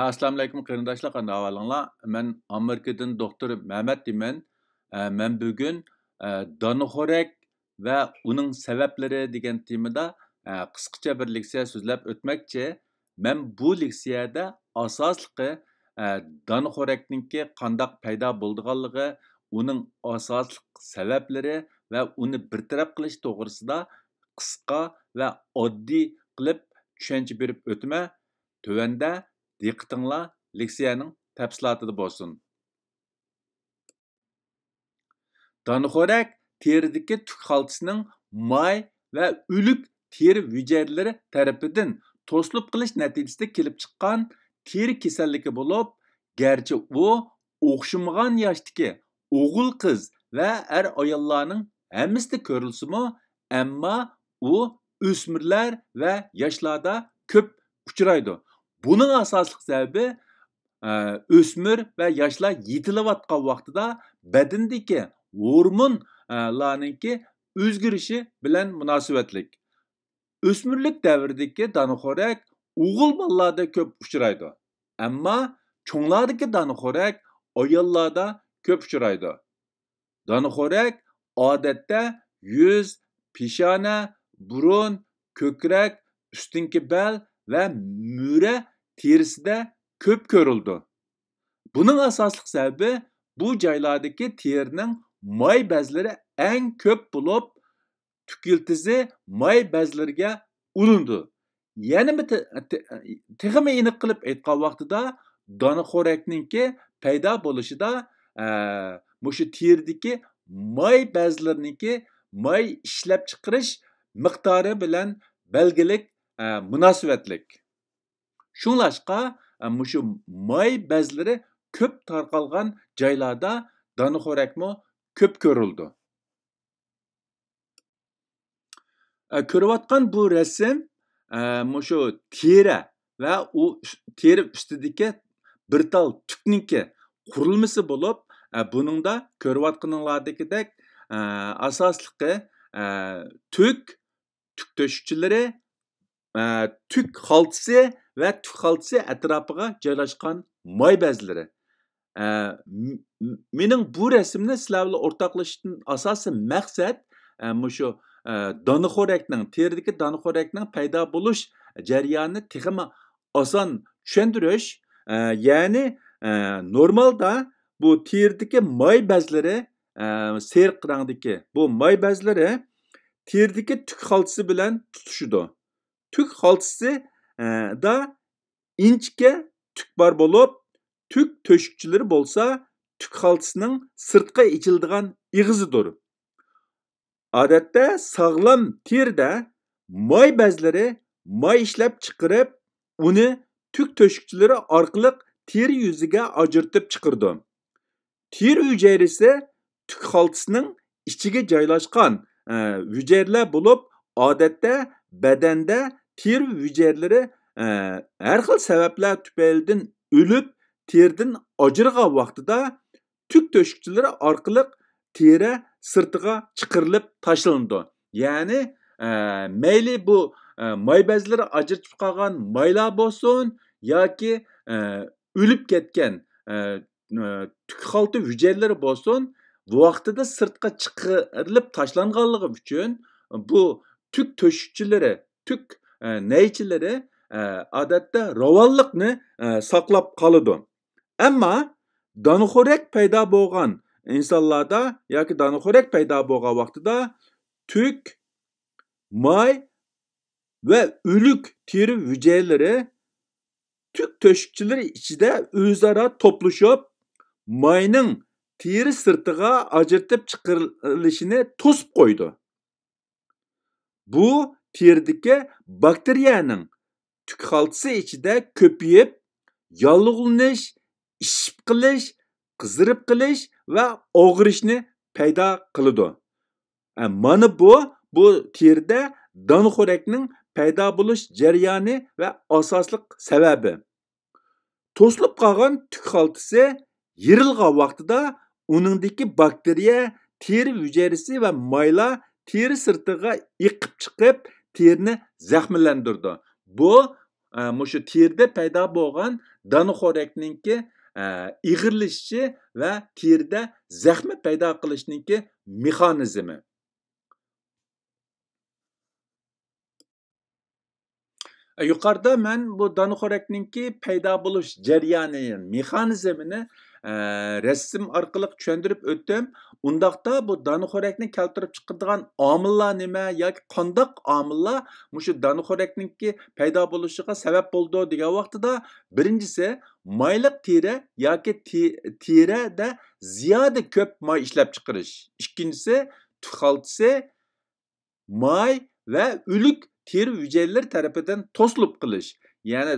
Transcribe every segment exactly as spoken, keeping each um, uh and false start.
ئەسسالامۇئەلەيكۇم قېرىنداشلار، قانداق ئەھۋالىڭلار؟ مەن ئامېرىكىدىن دوختۇر مەمەت دېيمەن. ئە، مەن بۈگۈن، ئە، دانىخورەك ۋە ئۇنىڭ سەۋەبلىرى دېگەن تېمىدا، ئە، قىسقىچە بىر لېكسىيە سۆزلەپ ئۆتمەكچى. مەن بۇ لېكسىيەدە ئاساسلىقى، ئە، دانىخورەكنىڭكى قانداق پەيدا بولىدىغانلىقى، ئۇنىڭ ئاساسلىق سەۋەبلىرى ۋە ئۇنى بىر تەرەپ قىلىش توغرىسىدا قىسقا ۋە ئاددىي قىلىپ چۈشەنچە بېرىپ ئۆتىمەن. تۆۋەندە دىققىتىڭلار لېكسىيەنىڭ تەپسىلاتىدا بولسۇن. دانىخورەك تېرىدىكى تۈك خالتىسىنىڭ ماي ۋە ئۆلۈك تېرە ھۈجەيرىلىرى تەرىپىدىن توسۇلۇپ قېلىش نەتىجىسىدە كېلىپ چىققان تېرە كېسەللىكى بولۇپ، گەرچە ئۇ ئوخشىمىغان ياشتىكى ئوغۇل-قىز ۋە ئەر-ئاياللارنىڭ ھەممىسىدە كۆرۈلسىمۇ، ئەمما ئۇ ئۆسمۈرلەر ۋە ياشلاردا كۆپ ئۇچرايدۇ. بۇنىڭ ئاساسلىق سەۋەبى، ئە، ئۆسمۈر ۋە ياشلار يېتىلىۋاتقان ۋاقتىدا بەدىنىدىكى ھورمونلارنىڭكى ئۆزگىرىشى بىلەن مۇناسىۋەتلىك. ئۆسمۈرلۈك دەۋرىدىكى دانىخورەك ئوغۇل بالىلاردا كۆپ ئۇچرايدۇ. ئەمما چوڭلاردىكى دانىخورەك ئاياللاردا كۆپ ئۇچرايدۇ. دانىخورەك ئادەتتە يۈز، پېشانە، بۇرۇن، كۆكرەك، ئۈستۈنكى بەل ۋە مۈرە تېرىسىدە كۆپ كۆرۈلىدۇ. بۇنىڭ ئاساسلىق سەۋەبى، بۇ جايلاردىكى تېرىنىڭ ماي بەزلىرى ئەڭ كۆپ بولۇپ، تۈك يىلتىزى ماي بەزلىرىگە ئۇلىنىدۇ. يەنە بىر تې-، تې-، تېخىمۇ ئېنىق قىلىپ ئېيتقان ۋاقتىدا، دانىخورەكنىڭكى پەيدا بولۇشىدا، ئە، مۇشۇ تېرىدىكى ماي بەزلىرىنىڭكى ماي ئىشلەپچىقىرىش مىقدارى بىلەن بەلگىلىك، ئە، مۇناسىۋەتلىك. شۇڭلاشقا، ئە، مۇشۇ ماي بەزلىرى كۆپ تارقالغان جايلاردا دانىخورەكمۇ كۆپ كۆرۈلىدۇ. ئە، كۆرۈۋاتقان بۇ رەسىم، ئە، مۇشۇ تېرە ۋە ئۇ ئۈس-، تېرە ئۈستىدىكى بىر تال تۈكنىڭكى قۇرۇلمىسى بولۇپ، ئە، بۇنىڭدا كۆرۈۋاتقىنىڭلاردىكىدەك، ئە، ئاساسلىقى، ئە، تۈك، تۈك تۆشۈكچىلىرى، ئە، تۈك خالتىسى ۋە تۈك خالتىسى ئەتراپىغا جايلاشقان ماي بەزلىرى. ئە، م-، م-، مېنىڭ بۇ رەسىمنى سىلەر بىلەن ئورتاقلىشىشتىن ئاساسىي مەقسەت، ئە، مۇشۇ، ئە، دانىخورەكنىڭ، تېرىدىكى دانىخورەكنىڭ پەيدا بولۇش جەريانىنى تېخىمۇ ئاسان چۈشەندۈرۈش. ئە، يەنى، ئە، نورمالدا بۇ تېرىدىكى ماي بەزلىرى، ئە، سېرىق رەڭدىكى بۇ ماي بەزلىرى تېرىدىكى تۈك خالتىسى بىلەن تۇتىشىدۇ. تۈك خالتىسى، ئە، دا ئىنچىكە تۈك بار بولۇپ، تۈك تۆشۈكچىلىرى بولسا تۈك خالتىسىنىڭ سىرتقا ئېچىلىدىغان ئېغىزىدۇر. ئادەتتە ساغلام تېرىدە ماي بەزلىرى ماي ئىشلەپ چىقىرىپ، ئۇنى تۈك تۆشۈكچىلىرى ئارقىلىق تېرە يۈزىگە ئاجرىتىپ چىقىرىدۇ. تېرە ھۈجەيرىسى تۈك خالتىسىنىڭ ئىچىگە جايلاشقان، ئە، ھۈجەيرىلەر بولۇپ، ئادەتتە بەدەندە تېرە ھۈجەيرىلىرى، ئە، ھەر خىل سەۋەبلەر تۈپەيلىدىن ئۆلۈپ، تېرىدىن ئاجرىغان ۋاقتىدا تۈك تۆشۈكچىلىرى ئارقىلىق تېرە سىرتىغا چىقىرىلىپ تاشلىنىدۇ. يەنى، ئە، مەيلى بۇ، ئە، ماي بەزلىرى ئاجرىتىپ قالغان مايلار بولسۇن ياكى، ئە، ئۆلۈپ كەتكەن، ئە، ئە، تۈك خالتا ھۈجەيرىلىرى بولسۇن، ۋاقتىدا سىرتقا چىقىرىلىپ تاشلانغانلىقى ئۈچۈن بۇ تۈك تۆشۈكچىلىرى، تۈك، ئە، نەيچىلىرى، ئە، ئادەتتە راۋانلىقنى، ئە، ساقلاپ قالىدۇ. ئەمما دانىخورەك پەيدا بولغان ئىنسانلاردا ياكى دانىخورەك پەيدا بولغان ۋاقتىدا تۈك، ماي ۋە ئۆلۈك تېرە ھۈجەيرىلىرى تۈك تۆشۈكچىلىرى ئىچىدە ئۆزئارا توپلىشىپ، ماينىڭ تېرە سىرتىغا ئاجرىتىپ چىقىرىلىشىنى توسۇپ قويىدۇ. بۇ تېرىدىكى باكتېرىيەنىڭ تۈك خالتىسى ئىچىدە كۆپىيىپ، ياللۇغلىنىش، ئىششىپ قېلىش، قىزىرىپ قېلىش ۋە ئاغرىشنى پەيدا قىلىدۇ. ئە، مانا بۇ، بۇ تېرىدە دانىخورەكنىڭ پەيدا بولۇش جەريانى ۋە ئاساسلىق سەۋەبى. توسۇلۇپ قالغان تۈك خالتىسى يېرىلغان ۋاقتىدا ئۇنىڭدىكى باكتېرىيە، تېرە ھۈجەيرىسى ۋە مايلار تېرە سىرتىغا ئېقىپ چىقىپ، تېرىنى زەخىملەندۈرىدۇ. بۇ، ئە، مۇشۇ تېرىدە پەيدا بولغان دانىخورەكنىڭكى، ئە، ئېغىرلىشىشى ۋە تېرىدە زەخمە پەيدا قىلىشنىڭكى مېخانىزمى. يۇقىرىدا مەن بۇ دانىخورەكنىڭكى پەيدا بولۇش جەريانى، مېخانىزمىنى، ئە، رەسىم ئارقىلىق چۈشەندۈرۈپ ئۆتتۈم. ئۇنداقتا بۇ دانىخورەكنى كەلتۈرۈپ چىقىرىدىغان ئامىللار نېمە ياكى قانداق ئامىللار مۇشۇ دانىخورەكنىڭكى پەيدا بولۇشىغا سەۋەب بولىدۇ دېگەن ۋاقتىدا، بىرىنچىسى، مايلىق تېرە ياكى تې-، تېرىدە زىيادە كۆپ ماي ئىشلەپچىقىرىش. ئىككىنچىسى، تۈك خالتىسى، ماي ۋە ئۆلۈك تېرە ھۈجەيرىلىرى تەرىپىدىن توسۇلۇپ قېلىش، يەنى،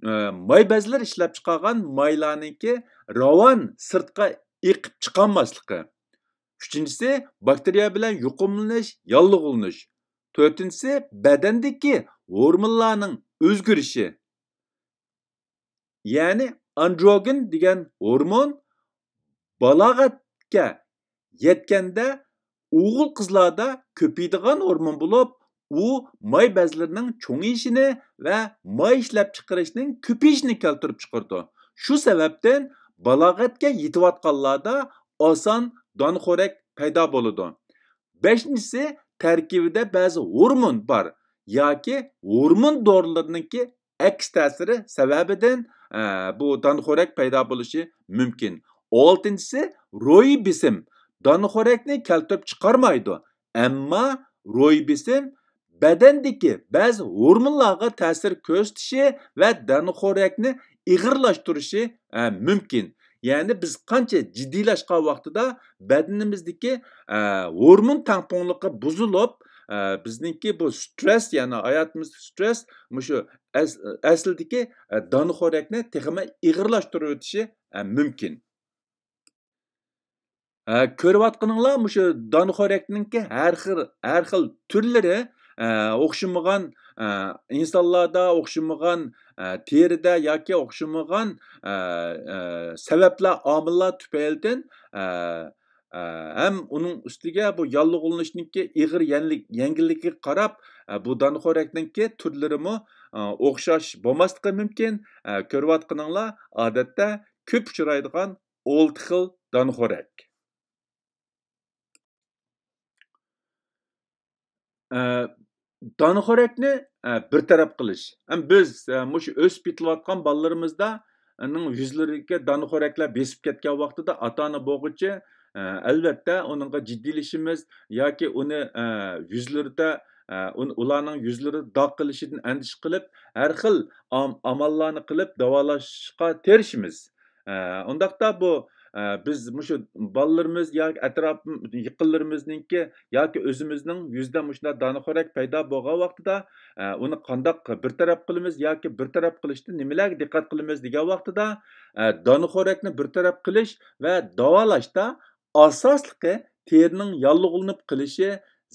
ئە، ماي بەزلىرى ئىشلەپچىقارغان مايلارنىڭكى راۋان سىرتقا ئېقىپ چىقالماسلىقى. ئۈچىنچىسى، باكتېرىيە بىلەن يۇقۇملىنىش، ياللۇغلىنىش. تۆتىنچىسى، بەدەندىكى ھورمونلارنىڭ ئۆزگىرىشى. يەنى ئاندروگېن دېگەن ھورمون بالاغەتكە يەتكەندە ئوغۇل-قىزلاردا كۆپىيىدىغان ھورمون بولۇپ، ئۇ ماي بەزلىرىنىڭ چوڭىيىشىنى ۋە ماي ئىشلەپچىقىرىشنىڭ كۆپىيىشىنى كەلتۈرۈپ چىقىرىدۇ. شۇ سەۋەبتىن بالاغەتكە يېتىۋاتقانلاردا ئاسان دانىخورەك پەيدا بولىدۇ. بەشىنچىسى، تەركىبىدە بەزى ھورمون بار ياكى ھورمون دورىلىرىنىڭكى ئەكس تەسىرى سەۋەبىدىن، ئە، بۇ دانىخورەك پەيدا بولۇشى مۇمكىن. ئالتىنچىسى، روھىي بېسىم دانىخورەكنى كەلتۈرۈپ چىقارمايدۇ، ئەمما روھىي بېسىم بەدەندىكى بەزى ھورمونلارغا تەسىر كۆرسىتىشى ۋە دانىخورەكنى ئېغىرلاشتۇرۇشى، ئە، مۇمكىن. يەنى بىز قانچە جىددىيلاشقان ۋاقتىدا بەدىنىمىزدىكى، ئە، ھورمون تەڭپۇڭلۇقى بۇزۇلۇپ، ئە، بىزنىڭكى بۇ سترېس، يەنى ھاياتىمىزدىكى سترېس مۇشۇ ئەس-، ئەسلىدىكى، ئە، دانىخورەكنى تېخىمۇ ئېغىرلاشتۇرۇۋېتىشى، ئە، مۇمكىن. ئە، كۆرۈۋاتقىنىڭلار مۇشۇ دانىخورەكنىڭكى ھەر خىل، ھەر خىل تۈرلىرى، ئە، ئوخشىمىغان، ئە، ئىنسانلاردا ئوخشىمىغان، ئە، تېرىدە ياكى ئوخشىمىغان، ئە، ئە، سەۋەبلەر، ئامىللار تۈپەيلىدىن، ئە، ئە، ھەم ئۇنىڭ ئۈستىگە بۇ ياللۇغلىنىشنىڭكى ئېغىر يەنلىك-، يەڭگىللىكىگە قاراپ، ئە، بۇ دانىخورەكنىڭكى تۈرلىرىمۇ، ئە، ئوخشاش بولماسلىقى مۇمكىن. ئە، كۆرۈۋاتقىنىڭلار ئادەتتە كۆپ ئۇچرايدىغان ئالتە خىل دانىخورەك. ئە، دانىخورەكنى، ئە، بىر تەرەپ قىلىش. ھەم بىز، ئە، مۇشۇ ئۆسۈپ يېتىلىۋاتقان بالىلىرىمىزدا، ئە، نىڭ يۈزلىرىگە دانىخورەكلەر بېسىپ كەتكەن ۋاقتىدا ئاتا-ئانا بولغۇچى، ئە، ئەلۋەتتە ئۇنىڭغا جىددىيلىشىمىز ياكى ئۇنى، ئە، يۈزلىرىدە، ئە، ئۇن-، ئۇلارنىڭ يۈزلىرىدە داغ قېلىشىدىن ئەندىشە قىلىپ، ھەر خىل ئام-، ئاماللارنى قىلىپ داۋالاشقا تىرىشىمىز. ئە، ئۇنداقتا بۇ، ئە، بىز مۇشۇ بالىلىرىمىز ياكى ئەتراپ يېقىنلىرىمىزنىڭكى ياكى ئۆزىمىزنىڭ يۈزىدە مۇشۇنداق دانىخورەك پەيدا بولغان ۋاقتىدا، ئە، ئۇنى قانداق بىر تەرەپ قىلىمىز ياكى بىر تەرەپ قىلىشتا نېمىلەرگە دىققەت قىلىمىز دېگەن ۋاقتىدا، ئە، دانىخورەكنى بىر تەرەپ قىلىش ۋە داۋالاشتا ئاساسلىقى تېرىنىڭ ياللۇغلىنىپ قېلىشى،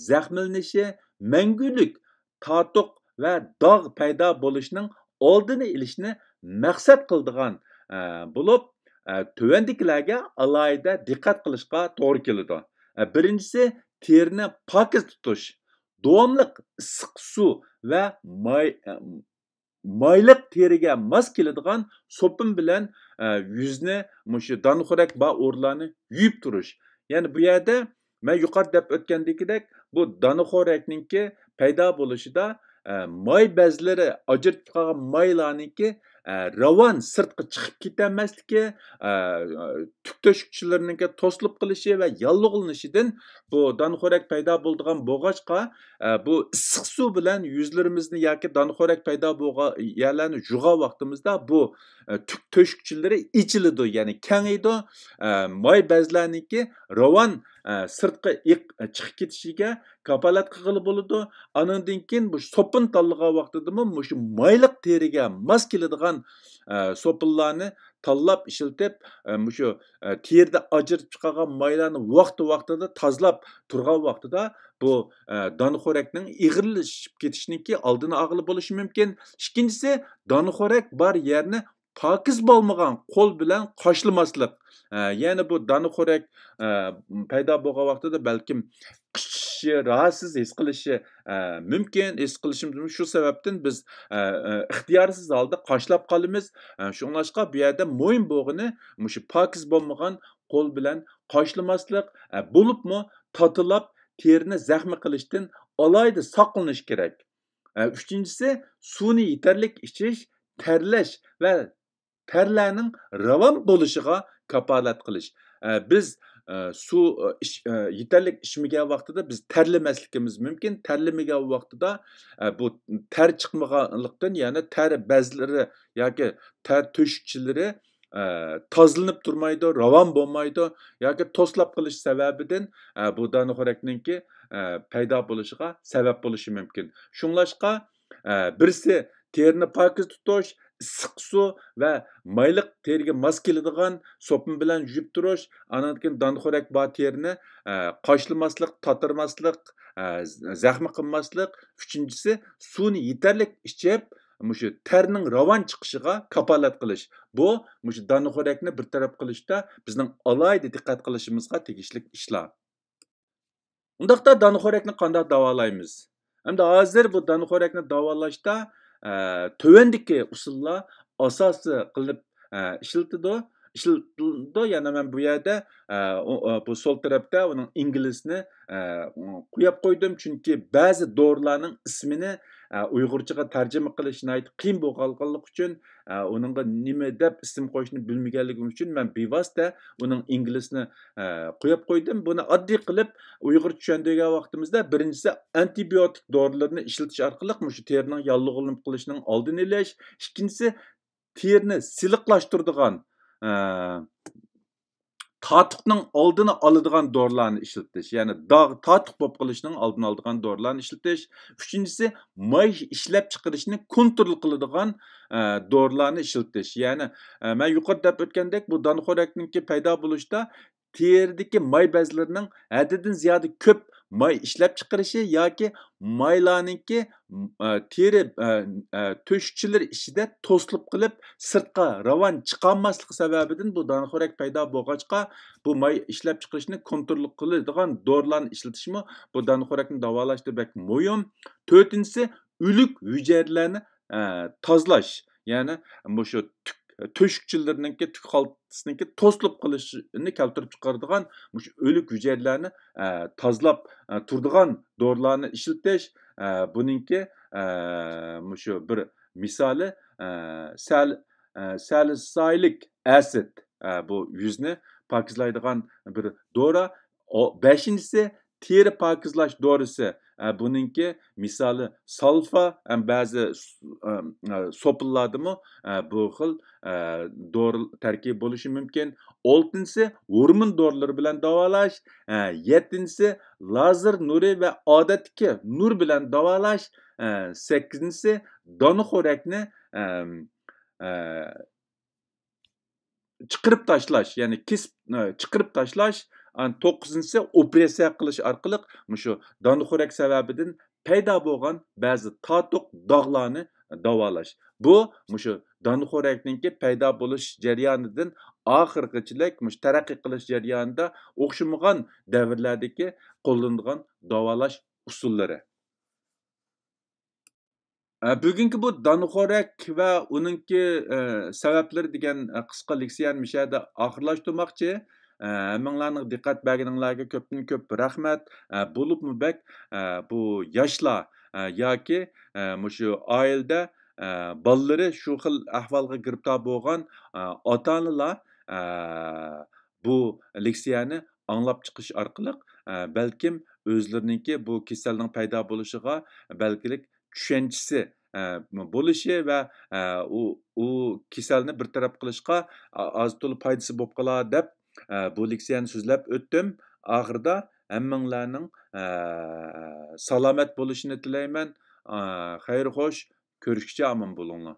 زەخىملىنىشى، مەڭگۈلۈك تاتۇق ۋە داغ پەيدا بولۇشنىڭ ئالدىنى ئېلىشنى مەقسەت قىلىدىغان، ئە، بولۇپ، ئە، تۆۋەندىكىلەرگە ئالاھىدە دىققەت قىلىشقا توغرا كېلىدۇ. ئە، بىرىنچىسى، تېرىنى پاكىز تۇتۇش. داۋاملىق ئىسسىق سۇ ۋە ماي، ئە، مايلىق تېرىگە ماس كېلىدىغان سوپۇن بىلەن، ئە، يۈزنى مۇشۇ دانىخورەك بار ئورۇنلارنى يۇيۇپ تۇرۇش. يەنى بۇ يەردە مەن يۇقىرىدا دەپ ئۆتكەندىكىدەك، بۇ دانىخورەكنىڭكى پەيدا بولۇشىدا، ئە، ماي بېزلىرى، ئاجرىتىپ چىقارغان مايلارنىڭكى، ئە، راۋان سىرتقا چىقىپ كېتەلمەسلىكى، ئە، تۈك تۆشۈكچىلىرىنىڭكى توسۇلۇپ قېلىشى ۋە ياللۇغلىنىشىدىن بۇ دانىخورەك پەيدا بولىدىغان بولغاچقا، ئە، بۇ ئىسسىق سۇ بىلەن يۈزلىرىمىزنى ياكى دانىخورەك پەيدا بولغان يەرلەرنى يۇغان ۋاقتىمىزدا بۇ، ئە، تۈك تۆشۈكچىلىرى ئېچىلىدۇ، يەنى كېڭىيىدۇ. ئە، ماي بەزلەرنىڭكى راۋان، ئە، سىرتقا ئېق-، چىقىپ كېتىشىگە كاپالەت قىلغىلى بولىدۇ. ئانىڭدىن كېيىن بۇ سوپۇن تاللىغان ۋاقتىدىمۇ مۇشۇ مايلىق تېرىگە ماس كېلىدىغان، ئە، سوپۇنلارنى تاللاپ ئىشلىتىپ، ئە، مۇشۇ، ئە، تېرىدە ئاجرىتىپ چىقارغان مايلارنى ۋاقتى ۋاقتىدا تازىلاپ تۇرغان ۋاقتىدا بۇ، ئە، دانىخورەكنىڭ ئېغىرلىشىپ كېتىشىنىڭكى ئالدىنى ئالغىلى بولۇشى مۇمكىن. ئىككىنچىسى، دانىخورەك بار يەرنى پاكىز بولمىغان قول بىلەن قاشلىماسلىق. ئە، يەنى بۇ دانىخورەك، ئە، پەيدا بولغان ۋاقتىدا بەلكىم قىچ-، راھەتسىز ھېس قىلىشى، ئە، مۇمكىن، ھېس قىلىشىمىز مۇمكىن. شۇ سەۋەبتىن بىز، ئە، ئە، ئىختىيارسىز ھالدا قاشلاپ قالىمىز. ئە، شۇڭلاشقا بۇ يەردە مۇھىم بولغىنى مۇشۇ پاكىز بولمىغان قول بىلەن قاشلىماسلىق، ئە، بولۇپمۇ تاتىلاپ تېرىنى زەخمە قىلىشتىن ئالاھىدە ساقلىنىش كېرەك. ئە، ئۈچىنچىسى، سۇنى يېتەرلىك ئىچىش، تەرلەش ۋە تەرلەرنىڭ راۋان بولۇشىغا كاپالەت قىلىش. ئە، بىز، ئە، سۇ، ئە، ئىچ-، ئە، يېتەرلىك ئىچمىگەن ۋاقتىدا بىز تەرلىمەسلىكىمىز مۇمكىن. تەرلىمىگەن ۋاقتىدا، ئە، بۇ تەر چىقمىغانلىقتىن، يەنى تەر بەزلىرى ياكى تەر تۆشۈكچىلىرى، ئە، تازىلىنىپ تۇرمايدۇ، راۋان بولمايدۇ ياكى توسلاپ قېلىش سەۋەبىدىن، ئە، بۇ دانىخورەكنىڭكى، ئە، پەيدا بولۇشىغا سەۋەب بولۇشى مۇمكىن. شۇڭلاشقا، ئە، بىرسى تېرىنى پاكىز تۇتۇش، ئىسسىق سۇ ۋە مايلىق تېرىگە ماس كېلىدىغان سوپۇن بىلەن يۇيۇپ تۇرۇش، ئاندىن كېيىن دانىخورەك بار تېرىنى، ئە، قاشلىماسلىق، تاتىرماسلىق، ئە، زەخمە قىلماسلىق. ئۈچىنچىسى، سۇنى يېتەرلىك ئىچىپ، مۇشۇ تەرنىڭ راۋان چىقىشىغا كاپالەت قىلىش. بۇ مۇشۇ دانىخورەكنى بىر تەرەپ قىلىشتا بىزنىڭ ئالاھىدە دىققەت قىلىشىمىزغا تېگىشلىك ئىشلار. ئۇنداقتا دانىخورەكنى قانداق داۋالايمىز؟ ئەمدى ھازىر بۇ دانىخورەكنى داۋالاشتا، ئە، تۆۋەندىكى ئۇسۇللار ئاساسىي قىلىنىپ، ئە، ئىشلىتىدۇ. ئىشلىتىلىدۇ. يەنە مەن بۇ يەردە، ئە، ئۇ، ئۇ، بۇ سول تەرەپتە ئۇنىڭ ئىنگلىزنى، ئە، قويۇپ قويدۇم. چۈنكى بەزى دورىلارنىڭ ئىسمىنى، ئە، ئۇيغۇرچىغا تەرجىمە قىلىش ناھايىتى قىيىن بولغانلىقى ئۈچۈن، ئە، ئۇنىڭغا نېمە دەپ ئىسىم قويۇشنى بىلمىگەنلىكىم ئۈچۈن مەن بىۋاسىتە ئۇنىڭ ئىنگلىزنى، ئە، قويۇپ قويدۇم. بۇنى ئاددىي قىلىپ ئۇيغۇرچە چۈشەندۈرگەن ۋاقتىمىزدا، بىرىنچىسى، ئانتىبىيوتىك دورىلىرىنى ئىشلىتىش ئارقىلىق مۇشۇ تېرىنىڭ ياللۇغلىنىپ قېلىشىنىڭ ئالدىنى ئېلىش. ئىككىنچىسى، تېرىنى سىلىقلاشتۇرىدىغان، ئە، تاتۇقنىڭ ئالدىنى ئالىدىغان دورىلارنى ئىشلىتىش، يەنى داغ، تاتۇق بولۇپ قېلىشنىڭ ئالدىنى ئالىدىغان دورىلارنى ئىشلىتىش. ئۈچىنچىسى، ماي ئىشلەپچىقىرىشنى كونترول قىلىدىغان، ئە، دورىلارنى ئىشلىتىش. يەنى، ئە، مەن يۇقىرىدا دەپ ئۆتكەندەك، بۇ دانىخورەكنىڭكى پەيدا بولۇشتا تېرىدىكى ماي بەزلىرىنىڭ ھەددىدىن زىيادە كۆپ ماي ئىشلەپچىقىرىشى ياكى مايلارنىڭكى، ئە، تېرە، ئە، ئە، تۆشۈكچىلىرى ئىچىدە توسۇلۇپ قېلىپ، سىرتقا راۋان چىقالماسلىقى سەۋەبىدىن بۇ دانىخورەك پەيدا بولغاچقا، بۇ ماي ئىشلەپچىقىرىشنى كونترول قىلىدىغان دورىلارنى ئىشلىتىشمۇ بۇ دانىخورەكنى داۋالاشتا بەك مۇھىم. تۆتىنچىسى، ئۆلۈك ھۈجەيرىلەرنى، ئە، تازىلاش. يەنى مۇشۇ تۈك، تۆشۈكچىلىرىنىڭكى، تۈك خالتىسىنىڭكى توسۇلۇپ قېلىشىنى كەلتۈرۈپ چىقىرىدىغان مۇشۇ ئۆلۈك ھۈجەيرىلەرنى، ئە، تازىلاپ، ئە، تۇرىدىغان دورىلارنى ئىشلىتىش. ئە، بۇنىڭكى، ئە، مۇشۇ بىر مىسالى، ئە، سەل-، ئە، سالىسايلىك ئەسىد. ئە، بۇ يۈزنى پاكىزلايدىغان بىر دورا. ئو-، بەشىنچىسى، تېرە پاكىزلاش دورىسى. ئە، بۇنىڭكى مىسالى سالفا ھەم بەزى س-، ئە، ئە، سوپۇنلاردىمۇ، ئە، بۇ خىل، ئە، دورا تەركىبى بولۇشى مۇمكىن. ئالتىنچىسى، ھورمون دورىلىرى بىلەن داۋالاش. ئە، يەتتىنچىسى، لازېر نۇرى ۋە ئادەتتىكى نۇر بىلەن داۋالاش. ئە، سەككىزىنچىسى، دانىخورەكنى، ئەم، ئە، چىقىرىپ تاشلاش، يەنى كېسىپ، ئە، چىقىرىپ تاشلاش. ئان-، توققۇزىنچىسى، ئوپېراتسىيە قىلىش ئارقىلىق مۇشۇ دانىخورەك سەۋەبىدىن پەيدا بولغان بەزى تاتۇق داغلارنى داۋالاش. بۇ مۇشۇ دانىخورەكنىڭكى پەيدا بولۇش جەريانىدىن ئاخىرغىچىلىك مۇشۇ تەرەققىي قىلىش جەريانىدا ئوخشىمىغان دەۋرلەردىكى قوللىنىدىغان داۋالاش ئۇسۇللىرى. ئە، بۈگۈنكى بۇ دانىخورەك ۋە ئۇنىڭكى، ئە، سەۋەبلىرى دېگەن، ئە، قىسقا لېكسىيەنى مۇشۇ يەردە ئاخىرلاشتۇرماقچى. ئە، ھەممىڭلارنىڭ دىققەت بەرگىنىڭلارغا كۆپتىن كۆپ رەھمەت. ئە، بولۇپمۇ بەك، ئە، بۇ ياشلار، ئە، ياكى، ئە، مۇشۇ ئائىلىدە، ئە، بالىلىرى شۇ خىل ئەھۋالغا گىرىپتار بولغان، ئە، ئاتا-ئانىلار، ئە، بۇ لېكسىيەنى ئاڭلاپ چىقىش ئارقىلىق، ئە، بەلكىم ئۆزلىرىنىڭكى بۇ كېسەلنىڭ پەيدا بولۇشىغا بەلگىلىك چۈشەنچىسى، ئە، بولۇشى ۋە، ئە، ئۇ، ئۇ كېسەلنى بىر تەرەپ قىلىشقا، ئا-، ئاز تولا پايدىسى بولۇپ قالار دەپ، ئە، بۇ لېكسىيەنى سۆزلەپ ئۆتتۈم. ئاخىرىدا ھەممىڭلارنىڭ، ئە، سالامەت بولۇشىنى تىلەيمەن. ئە، خەير خوش، كۆرۈشكىچە ئامان بولۇڭلار.